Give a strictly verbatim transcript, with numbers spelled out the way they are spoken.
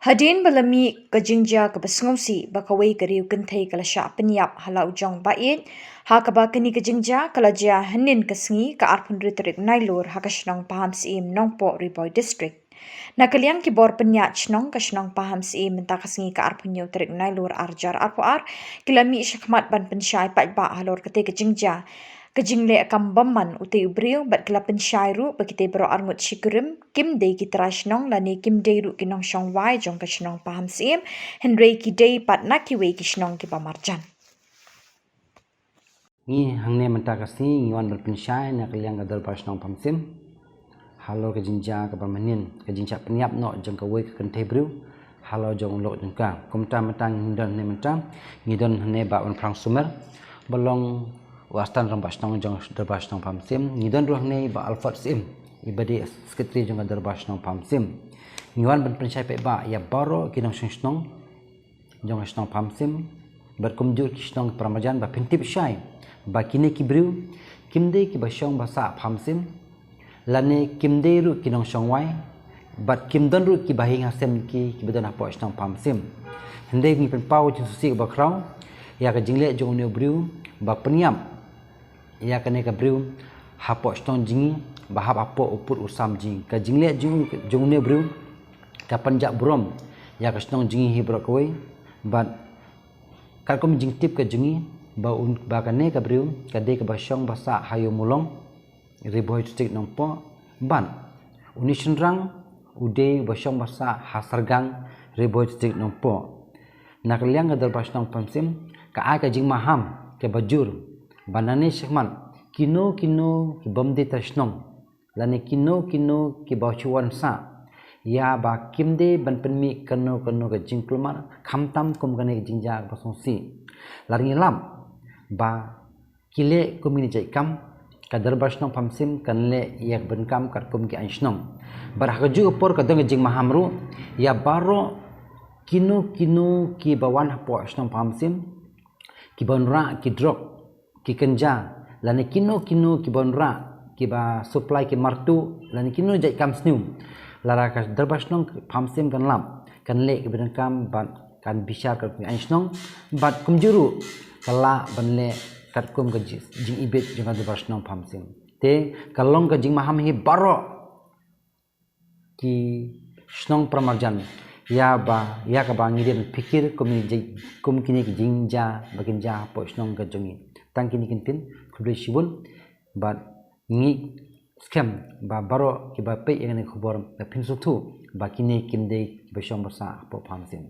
Hadien ba la mih ka jingjia kaba sngewsih ba kawei ka riew kynthei ka la shah pynïap ha la u jong ba ïeit, ha kaba kane ka jingjia ka la jia hynnin ka sngi ka arphew tarik Nailur ha ka shnong Pahamsyiem, Nongpoh, Ri Bhoi District. Na ka liang ki bor pynïaid shnong ka shnong Pahamsyiem mynta ka sngi ka arphew tarik Nailur arhajar arphew ar ki la mih shakhmat ban pynshai paidbah halor katei ka jingjia, ka jingleh kam bymman utei u briew bad ki la pynshai ruh ba kitei baroh arngut shi kurim kim dei ki trai shnong lane kim dei ruh ki nongshong wai jong ka shnong Pahamsyiem, hynrei ki dei pat na kiwei ki shnong kiba marjan. Ngi hangne mynta ka sngi ngi wan ban pynshai na ka liang ka dorbar shnong Pahamsyiem halor ka jingjia kaba mynnin, ka jingshah pynïap noh jong kawei ka kynthei briew halor jong u lok jong ka. Kumta mynta ngi don hangne mynta, ngi don hangne Bah Wanphrang Sumer ba long u Assistant Rangbah Shnong jong dorbar shnong Pahamsyiem, ngi don ruh hangne Bah Alfred Syiem, iba dei Secretary jong ka dorbar shnong Pahamsyiem. Ngi wan ban pynshai paidbah ïa baroh ki nongshong shnong jong ka shnong Pahamsyiem bad kumjuh ki shnong para marjan ba phin tip shai ba kine ki briew kim dei kiba shong ba sah Pahamsyiem, lane kim dei ruh ki nongshong wai bad kim don ruh kiba hiing hasem ki kiba don hapoh shnong Pahamsyiem. Hynrei ngi pynpaw jingsngewsih kaba khraw ïa ka jingleh jong une u briew ba pynïap ïa kane ka briew hapoh shnong jong ngi ba hap hapoh u pud u sam jong ngi. Ka jingleh jong, jong une u briew ka pynjah burom ïa ka shnong jong ngi hi baroh kawei bad katkum jingtip ka jong ngi ba un, ba kane ka briew ka dei kaba shong ba sah ha Ïew Mulong, Ri Bhoi District, Nongpoh, bad une u shynrang u dei uba shong ba sah ha Sargang, Ri Bhoi District, Nongpoh. Na ka liang ka dorbar shnong Pahamsyiem ka ai ka jingmaham kaba jur ba nangne shakhmat kino kino ki bym dei trai shnong lane kino kino kiba shu wan sah ïa ba kim dei ban pynmih kano kano ka jingkulmar khamtam kum kane ka jingjia kaba sngewsih. Lada ngi lap ba ki leh kum kine ki jait kam, ka dorbar shnong Pahamsyiem kan leh ïa ka bynta kam katkum ki aiñ shnong. Bad ha kajuh ka por ka don ka jingmaham ruh ïa baroh kino kino kiba wan hapoh shnong Pahamsyiem, kiba wanrah ki drok, ki kynja, lane kino kino kiba wanrah, kiba supply ki martuh lane kino jait kam sniew. Lada ka dorbar shnong Pahamsyiem kan lap, kan leh ka bynta kam bad kan bishar katkum ki aiñ shnong bad kumjuh ruh ka lah ban leh katkum ka ji-, jingibit jong ka dorbar shnong Pahamsyiem. Te ka long ka jingmaham hi baroh ki shnong para marjan ïa ba, ïa kaba ngi dei ban pyrkhat kum kine ki jing-, kum kine ki jingjia ba kin jia hapoh shnong ka jong ngi. Tang kine ki ktien, khublei shibun bad ngi skhem ba baroh kiba peit ïa kane ka khubor ba phin sngewthuh ba kine kim dei kiba shong ba sah hapoh Pahamsyiem.